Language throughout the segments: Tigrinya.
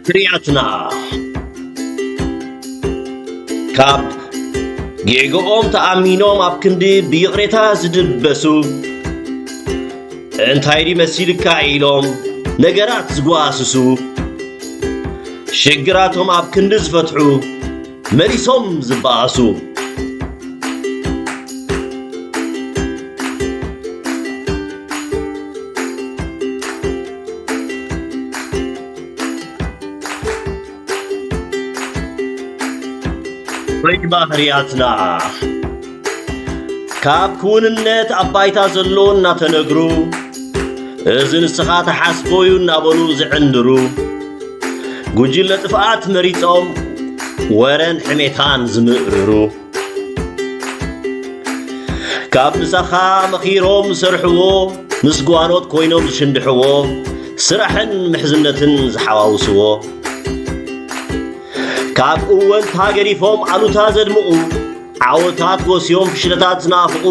ፍርያትና ካብ ጌግኦም ተኣሚኖም ኣብ ክንዲ ብይቕሬታ ዝድበሱ፣ እንታይ ድዩ መሲልካ ኢሎም ነገራት ዝጓስሱ፣ ሽግራቶም ኣብ ክንዲ ዝፈትሑ መሊሶም ዝበኣሱ። ወይ ባህርያትና ካብ ክውንነት ኣብ ባይታ ዘሎ እናተነግሩ፣ እዚ ንስኻ ተሓስቦ እዩ እናበሉ ዝዕንድሩ፣ ጉጅለ ጥፍኣት መሪጾም ወረን ሕሜታን ዝምእርሩ። ካብ ምሳኻ መኺሮም ዝሰርሕዎ፣ ምስ ጓኖት ኮይኖም ዝሽንድሕዎ፣ ስራሕን ምሕዝነትን ዝሓዋውስዎ። ካብ እወንታ ገዲፎም ኣሉታ ዘድምቑ፣ ዓወታት ጎስዮም ፍሽለታት ዝናፍቑ፣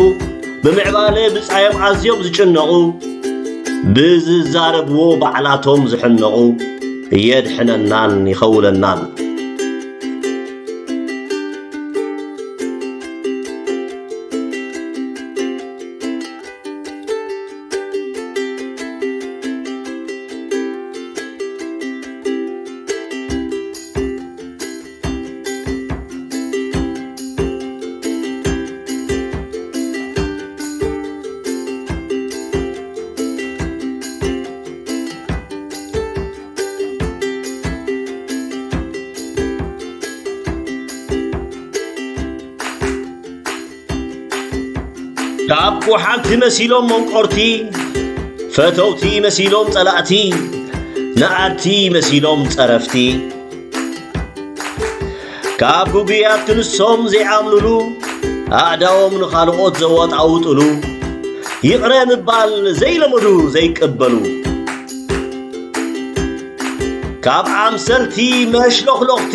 ብምዕባለ ብጻዮም ኣዝዮም ዝጭነቑ፣ ብዝዛረብዎ ባዕላቶም ዝሕነቑ፣ የድሕነናን ይኸውለናን። ካብ ጓሓንቲ መሲሎም መንቆርቲ፣ ፈተውቲ መሲሎም ጸላእቲ፣ ነኣድቲ መሲሎም ጸረፍቲ። ካብ ግጉያት ክንሶም ዘይኣምኑሉ፣ ኣእዳዎም ንኻልኦት ዘወጣውጡሉ፣ ይቕረ ምባል ዘይለመዱ ዘይቅበሉ፣ ካብ ኣምሰልቲ መሽሎኽሎኽቲ፣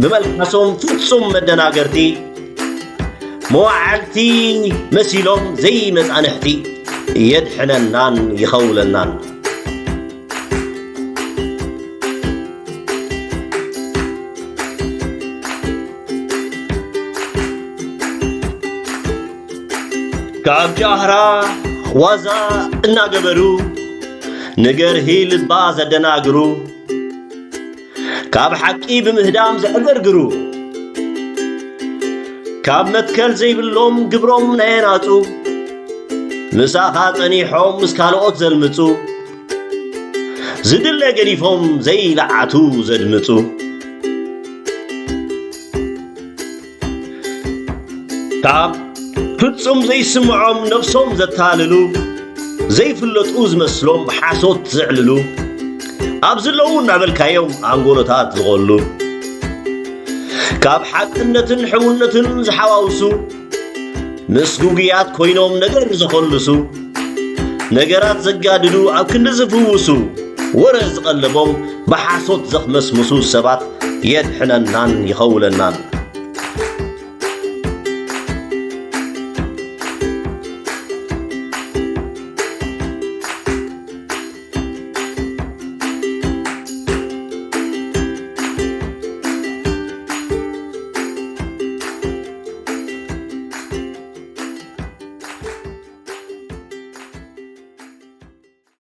ብመልሓሶም ፍጹም መደናገርቲ፣ መዋዕልቲ መሲሎም ዘይመጻንሕቲ፣ የድሕነናን ይኸውለናን። ካብ ጃህራ ዋዛ እናገበሩ፣ ንገርሂ ልባ ዘደናግሩ፣ ካብ ሓቂ ብምህዳም ዘዕገርግሩ፣ ካብ መትከል ዘይብሎም ግብሮም ናይ ኣናጹ፣ ምሳኻ ጸኒሖም ምስ ካልኦት ዘልምጹ፣ ዝድለ ገዲፎም ዘይለዓቱ ዘድምጹ። ካብ ፍጹም ዘይስምዖም ነብሶም ዘታልሉ፣ ዘይፍለጡ ዝመስሎም ብሓሶት ዘዕልሉ፣ ኣብ ዘለዉ እናበልካዮም ኣንጎሎታት ዝቖሉ፣ ካብ ሓቅነትን ሕውነትን ዝሓዋውሱ፣ ምስ ግጉያት ኮይኖም ነገር ዘኾልሱ፣ ነገራት ዘጋድዱ ኣብ ክንዲ ዝፍውሱ፣ ወረ ዝቐለቦም ብሓሶት ዘኽመስምሱ ሰባት የድሕነናን ይኸውለናን።